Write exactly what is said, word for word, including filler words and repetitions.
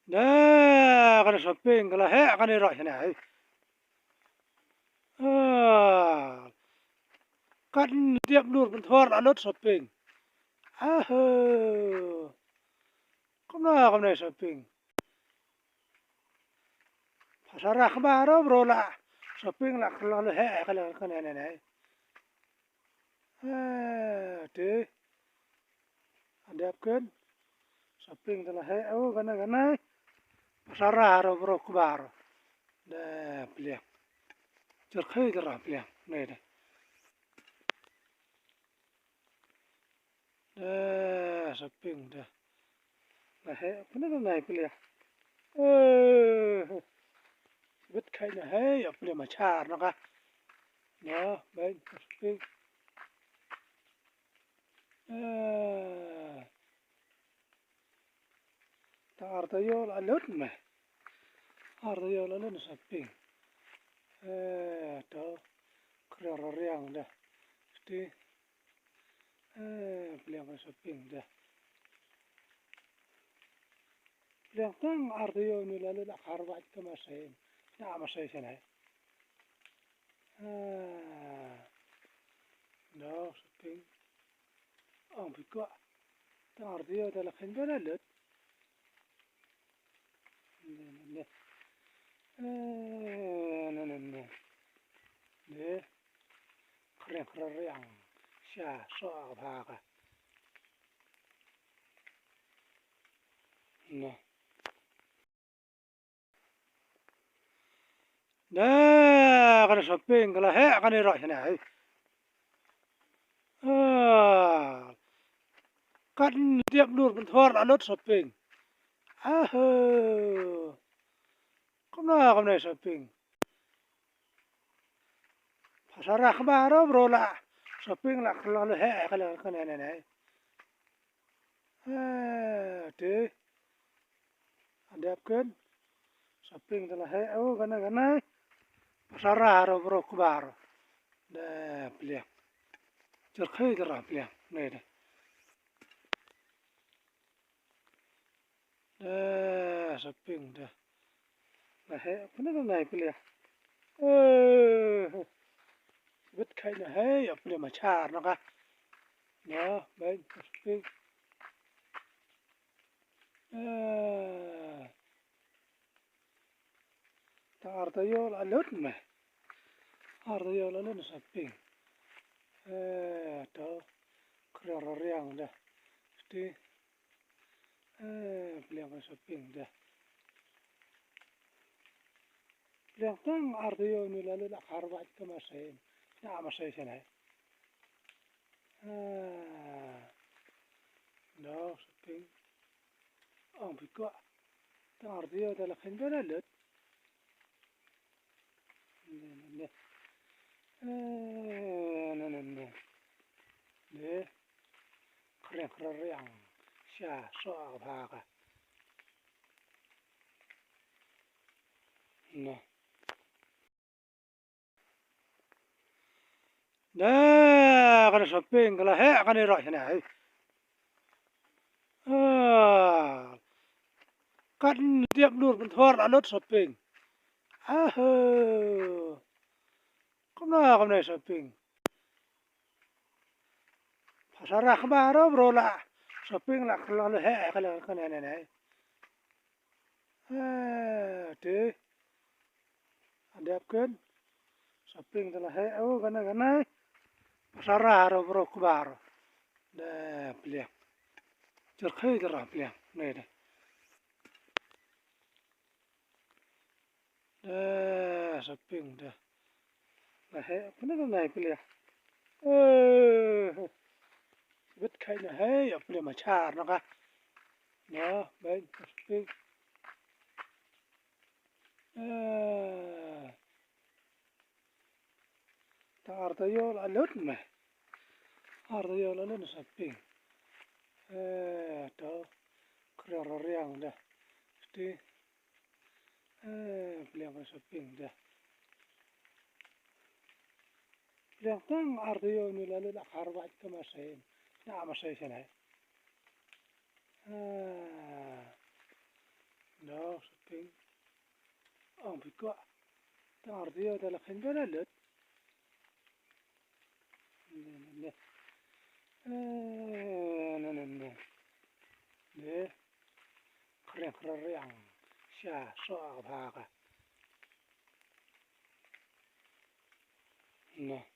Da, kane Saping ka la heh kane roi shane. Ah, kan diap nur pynthor la lut Saping. Ah, kumno kumno Saping. Pasara kaba ro bro la Saping la khlong le heh kane kane ne ne. Eh, te. Adep ken. Saping te la heh, oh, kane kane. Pasara ro bro kbar. Da pliang. Jerkhei jera pliang. Ne de. Da Saping da. La heh, pynah nai pliang. Eh. Bit khai na heh, ya pliang machar na ka. Na, bang Saping. Eh. Tang ar taïew la lut me. Ar taïew la lut Saping. Eh, to. Kriang riang da. Sti. Eh, pliang Saping da. Pliang tang ar taïew ni la lut la khar waj ka masai. Na masai shane. Ah. No, Saping. Ong pi kwah. Tang ar taïew da la khein ba la lut. Ne, ne, ne. Eh, ne, ne, ne. Ne. Kriang, kriang, kriang. Sha, so, a, ba, ka. Ne. Da, kane Saping, ka la heh, kane roi shane, hei. Ah, kan diap nur pynthor la lut Saping. Ah, kumno, kumno Saping. Pasara kaba ro bro la Saping la khlong le heh kane kane ne ne. Eh, te. Adep ken. Saping te la heh, oh, kane kane. Pasara ro bro kbar. Da pliang. Jerkhei jera pliang. Ne de. Da Saping da. La heh, pynah nai pliang. Eh. Bit khai na heh, ya pliang machar na ka. Na, bang Saping. Eh. Tang ar taïew la lut me. Ar taïew la lut Saping. Eh, to. Kriang riang da. Sti. Eh, pliang Saping da. Pliang tang ar taïew ni la lut la khar waj ka masai. Na masai shane. Ah. No, Saping. Ong pi kwah. Tang ar taïew da la khein ba la lut. Ne, ne, ne. Eh, ne, ne, ne. Ne. Kriang, kriang, kriang. Sha, so, a, ba, ka. Ne. Da, kane Saping, ka la heh, kane roi shane, hei. Ah, kan diap nur pynthor la lut Saping. Ah, kumno, kumno Saping. Pasara kaba ro bro la Saping la khlong le heh kane kane ne ne. Eh, te. Adep ken. Saping te la heh, oh, kane kane. Pasara ro bro kbar. Da pliang. Jerkhei jera pliang. Ne de. Da Saping da. La heh, pynah nai pliang. Eh. Bit khai na heh, ya pliang machar na ka. Na, bang Saping. Eh. Tang ar taïew la lut me. Ar taïew la lut Saping. Eh, to. Kriang riang da. Sti. Eh, pliang Saping da. Pliang tang ar taïew ni la lut la khar waj ka masai. Na masai shane. Ah. No, Ong phi kwah. Tang ar dio ta la khein ba la lut. Ne, ne, ne. Eh, ne, ne, ne. Ne. Khreng khreng. Sha, so, bha ka. Ne.